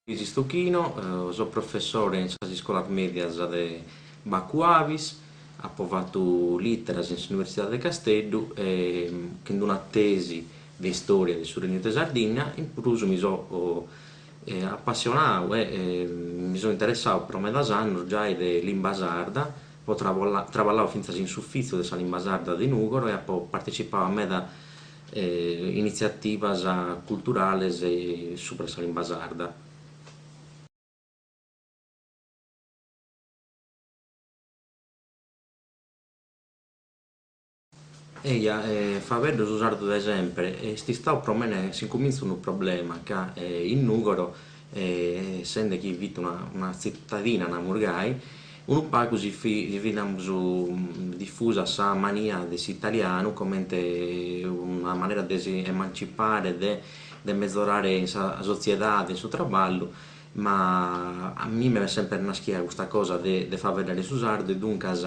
Luisi Stochino, so professore in sas iscolas mèdias de Bacu Abis, apo fatu lìteras in s'Universidade de Casteddu e chin d'una tesi de istòria de su Regnu de Sardigna, in prus mi so apassionadu e mi so interessadu pro medas annos giai de limba sarda, apo traballadu fintzas in s'Ufìtziu de sa Limba Sarda de Nùgoro e apo partecipadu a meda initziativas culturales subra sa limba sarda. Eja, faeddo su sardu dae semper, est istadu pro mene s'incumintzu unu problema ca in Nùgoro sende chi fit una una tzitadina, namus gai, unu pagu si fit si fit namus difusa sa mania de s'italianu comente una manera de si emancipare, de de mezorare in sa sotziedade, in su traballu, ma a mime est semper naschia custa cosa de de faeddare su sardu e duncas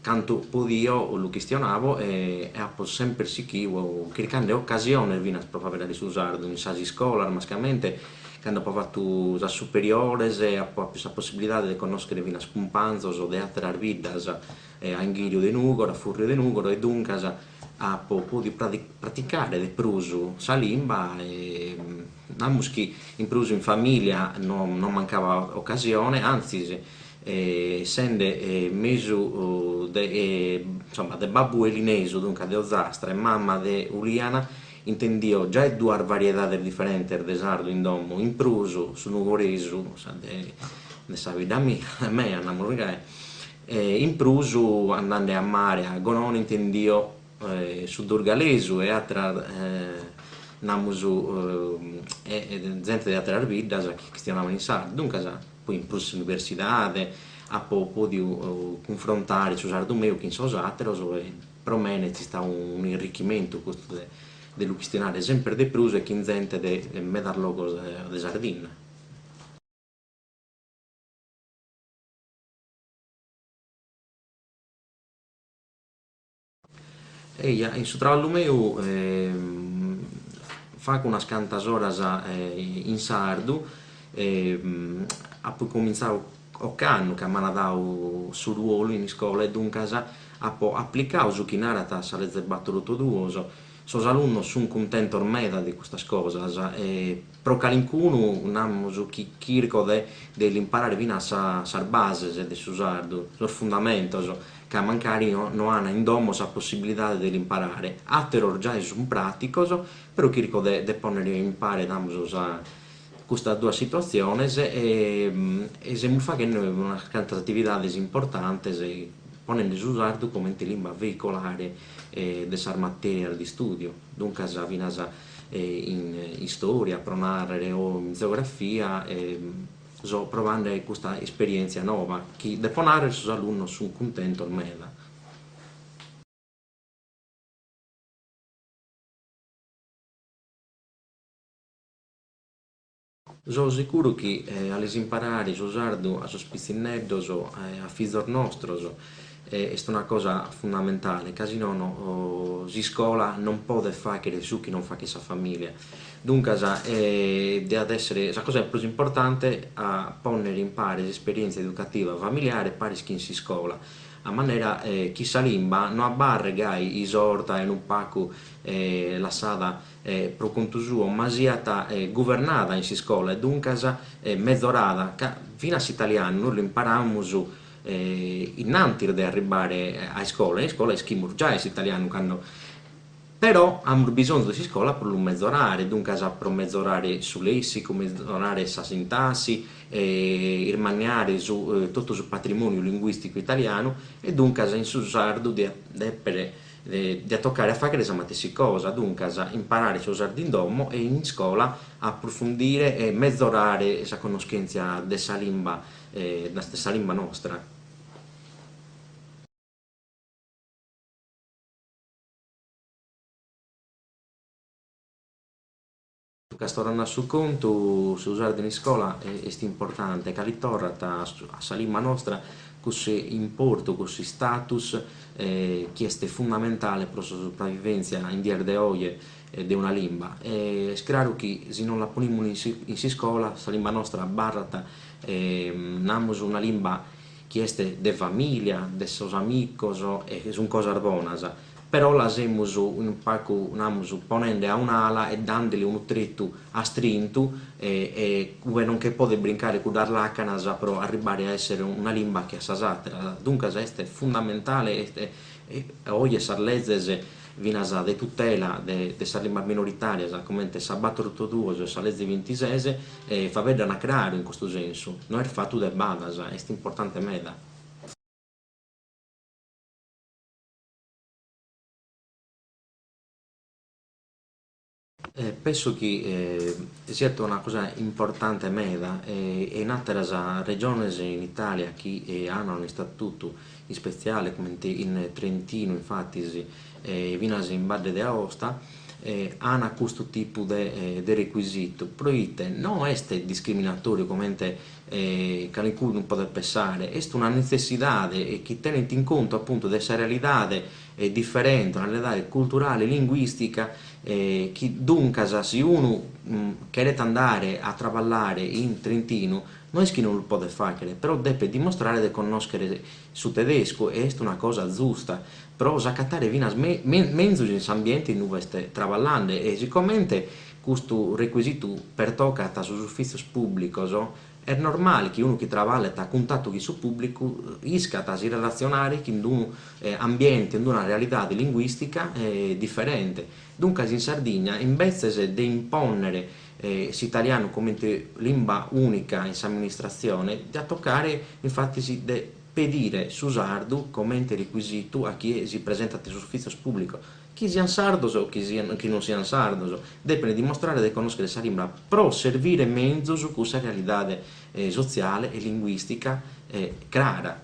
Cantu podio lu chistionabo e apo semper sighiu chircande ocasiones finas pro faeddare su sardu in sas iscolas mascamente cando apo fatu sas superiores apo apiu sa possibilidade de connòschere finas cumpanzos de àteras biddas a inghìriu de Nùgoro, a fùrriu de Nùgoro e duncas apo pòdiu praticare de prus sa limba e namus chi in prus in famìlia no no mancabat ocasione, antzis sende mesu de insomma de babbu elinesu, duncas de Ozastra, e mama de Uliana, intendio giai duas variedades diferentes de sardu in domo, in prus su nugoresu, sa de de sa bidda mia mea, namus gai, e in prus andende a mare a Gonone intendio su durgalesu e àteras namus zente de àteras biddas chi chistionaban in sardu, duncas Poi in prus s'universidade apo pòdiu cunfrontare su sardu meu chin sos àteros e pro mene est istadu un'irrichimentu custu de de lu chistionare semper de prus e chin zente de medas logos de Sardinna. Eja, in su traballu meu faco unas cantas oras in sardu, apo cumintzadu ocannu ca m'ant dadu su ruolu in iscola e duncas apo aplicadu su chi narat sa leze bator oto duos, sos alunnos sunt cuntentos meda de custas cosas e pro calincunu namus chi chirco de de l'imparare finas sas bases de su sardu, sos fundamentos, ca mancari no an in domo sa possibilidade de l'imparare, àteros giai sunt pràticos, però chirco de de pònnere impare namus sa custas duas situatziones e e semus faghende unas cantas atividades importantes ponende su sardu comente limba veicolare de sas matèrias de istùdiu, duncas finas in istòria pro nàrrere o in zeografia So provande custa esperièntzia noba chi, depo nàrrere, sos alunnos sunt cuntentos meda. So sicuru chi a lis imparare su sardu a sos pitzinneddos, a fizos nostros, est una cosa fundamentale, ca si nono s'iscola non podet fàghere su chi non faghet sa famìlia. Duncas diat èssere sa cosa prus importante a pònnere in pare s'esperièntzia educativa familiare paris chin s'iscola, a manera chi sa limba no abarret gai isorta e unu pagu lassada pro contu suo, ma siat guvernada in s'iscola e duncas mezorada, ca finas s'italianu nois lu imparamus innantis de arribbare a iscola, in iscola ischimus giai s'italianu cando, però amus bisonzu de s'iscola pro lu mezorare, duncas pro mezorare su lessicu, mezorare sa sintassi, ismanniare su totu su patrimoniu linguisticu italianu e duncas in su sardu diat dèpere diat tocare a fàghere sa matessi cosa, duncas imparare su sardu in domo e in iscola aprufundire e mezorare sa connoschèntzia de sa limba de sa limba nostra. Duncas torrende a su contu, su sardu in iscola est importante ca li torrat a sa limba nostra. cussu importu, cussu status chi est fundamentale pro sa supravivèntzia in dies de oje de una limba. Est craru chi si non la ponimus in s'iscola sa limba nostra abarrat namus una limba chi est de famìlia, de sos amicos e sunt cosas bonas, però la semus unu pagu, namus, ponende a un'ala e dandeli unu tretu astrintu e ue non che podet brincare cuddas làcanas pro arribbare a èssere una limba che a sas àteras. Duncas est fundamentale, est oje sas lezes finas de tutela de sas limbas minoritàrias, comente sa bator oto duos e sa leze bintises, faeddan craru in custu sensu, no est fatu de badas, est importante meda. Penso chi siat una cosa importante meda e in àteras regiones in Itàlia chi an un'istatutu ispetziale comente in Trentinu infatis e finas in Badde de Aosta an custu tipu de de recuisitu, proite no est discriminatòriu comente calicunu podet pessare, est una netzessidade chi tenent in contu apuntu de sa realidade diferente, una realidade culturale e linguìstica chi duncas si unu cheret andare a traballare in Trentinu no est chi non lu podet fàghere, però depet dimostrare de connòschere su tedescu e est una cosa zusta pro s'acatare finas menzus in s'ambiente in ue est traballende e sicomente custu recuisitu pertocat sos ufìtzios pùblicos Est normale chi unu chi traballet a cuntatu chin su pùblicu iscat si relatzionare chin unu ambiente, in una realidade linguìstica diferente. Duncas in Sardigna, imbetzes de impònnere s'italianu comente limba ùnica in s'amministratzione, diat tocare infatis de pedire su sardu comente recuisitu a chie si presentat in sos ufìtzios pùblicos. Chi siant sardos o chi chi non siant sardos, depent dimostrare de connòschere sa limba pro servire menzus cussa realidade sotziale e linguìstica crara.